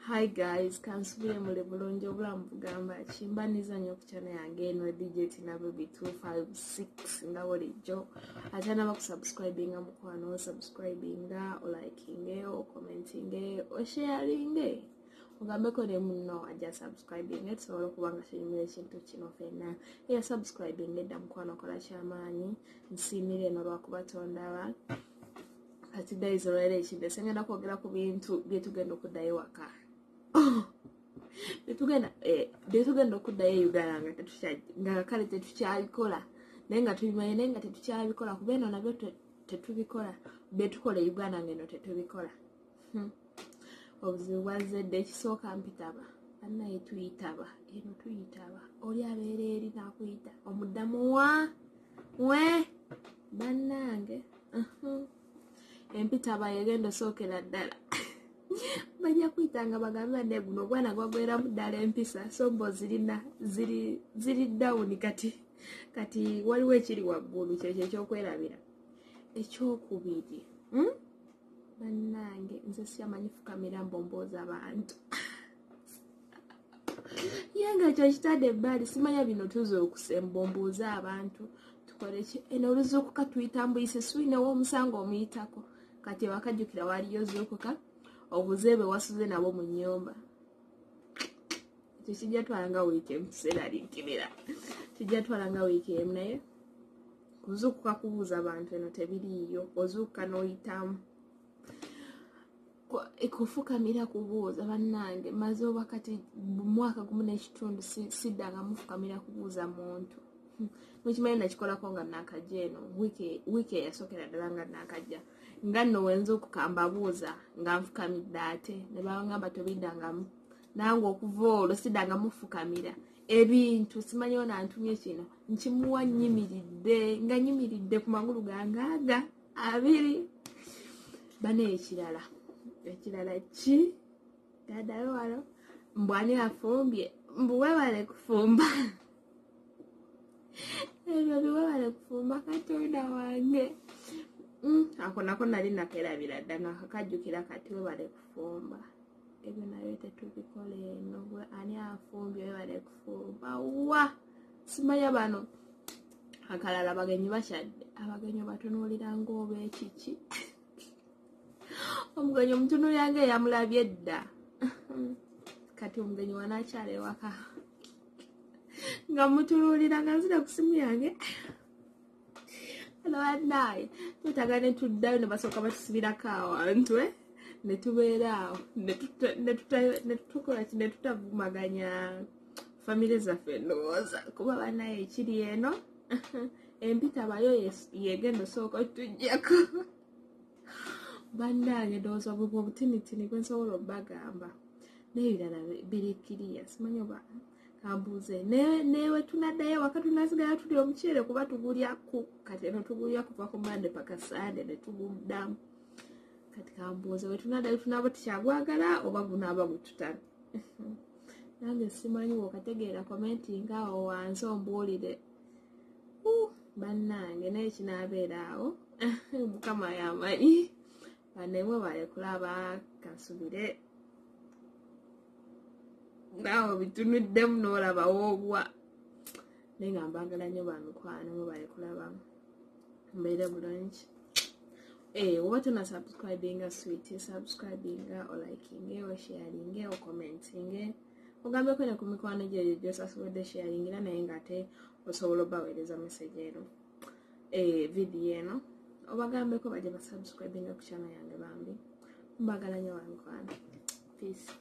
Hi guys, kansubire muli bulungi, obulamu bugamba ki? Mbaniza nnyo ku channel yange eno DJ Tina Baby 256. Nga bulijjo, atanaba kusubscribinga, mukwano, subscribinga, olikinge, ocommentinge, osharinge, ogambeko ne munno ajja subscribing, tusobola okuba nga tunyumira ekintu kino fenna. Eya subscribing edda, mukwano, okola kyamaanyi. Nsiimire eno lwakuba tondaba. Kati guys, olwaleero ekidde sengenda kwogera ku bintu byetugenda okuddayo waka, byetugenda okuddayo e Uganda nga kale tetukyabikola, naye nga tubimanyi, naye nga tetukyabikola, kuba eno nabyo tetubikola. Byetukola e Uganda nga eno tetubikola. Obuzibu bwazedde. Ekisooka, mpitaba bannaye, tuyitaba eno, tuyitaba. Oli abeera eri nakuyita, omuddamu wa we. Bannange, empitaba yegenda osookera ddala. Bajja kuyitanga bagambe, "Banne, guno ogwana gwagweramu ddala empisa." So mbo zirina ziri down. Kati waliwo ekiri waggulu, kyekyo ekyokwerabira. Ekyokubiri, Bannange, nze syamanyi fukamira mbombooza abantu, ye nga ekyo kitadde ebbali. Simanya bino tuza okusemba ombuuza abantu tukole ki eno. Oluzuukuka tuyitambuyise suinewo omusango omuyitako. Kati ewakajjukira waliyo zuukuka obuze bwe wasuze nabo mu nnyumba. Ekyo kijja twala nga wiiki emu, tuseeraliikirira, kijja twala nga wiiki emu. Naye kuzuukuka kubuuza bantu eno tebiriiyo. Ozuukuka n'oyitamu. Kufukamira kubuuza, bannange, maze oba kati mwaka gumu n'ekitundu siddanga mufukamira kubuuza muntu. Mukimanyi nakikolako nga nakajja eno, wiiki eyasookera ddala nga nakajja, nga nno wenzuukuka mbabuuza nga nfukamidde, ate ne bangamba tobiddangamu. Nange okuva olwo siddanga mufukamira. Ebintu simanyi ona ntumye kino, nkimuwa nyimiridde, nga nyimiridde ku magulu gange aga abiri. Bane, ekirala ki? Dadayo wano, mbwani afumbye, mbu webale kufumba. Ebyo biwebale kufumba, Katonda wange. Ako nako nali nakerabira dda, nakakajjukira kati. Webale kufumba, ebyo nabyo tetubikola eno. Ani afumbye, webale kufumba wa? Simanya bano. Akalala, bagenyi bakyadde, abagenyi batunuulira ngaoba ekiki. Omugenyi omutunuulira nga eyamulabye edda. Kati omugenyi wanakyala ewaka nga mutunuulira nga nzira ku simu yange. Bannaaye, twetaaga ne tuddayo ne basooka batusibirako awantu ne tubeera awo ne tukola ki, ne tutavumaganya famire zaffe. Ndowooza kuba bannaye ekiri eno, empitabayo yegenda osooka otujjako. Bannange, ndowooza obwo obutinitini bwe nsobola obbagamba, n'ebirala biri kiriya. Simanyi oba kambuuze newe tunaddayo waka tunasigala tuli omuceere, kuba tugulya ku kati eno tugulya kuva ku Mande paka Sande ne tuguddamu. Kati kambuuze, we tunaddayo tunaaba tukyagwagala oba gunaaba gututana? Nange simanyi. Wokategeera, commentinga awo wansi ombuulire. Bannange, naye kinaabeera awo, Mukama yamanyi. Bannemwe bale kulaba, kansubire naawe bitunuddemu n'olaba woogwa. Naye nga mbagala nnyo bamikwano, mwebale kulaba, mbeere bulungi. Oba tona subscribinga, sweet, subscribinga, olikinge, osharinge, ocommentinge, ogambeko ne ku mikwano gyo egyo gyosasobodde sharingira, naye ngaate osobola obaweereza message eno, video eno, obagambeko bajja basubscribinga ku channel yange. Bambi, mbagala nnyo bamikwano. Peace.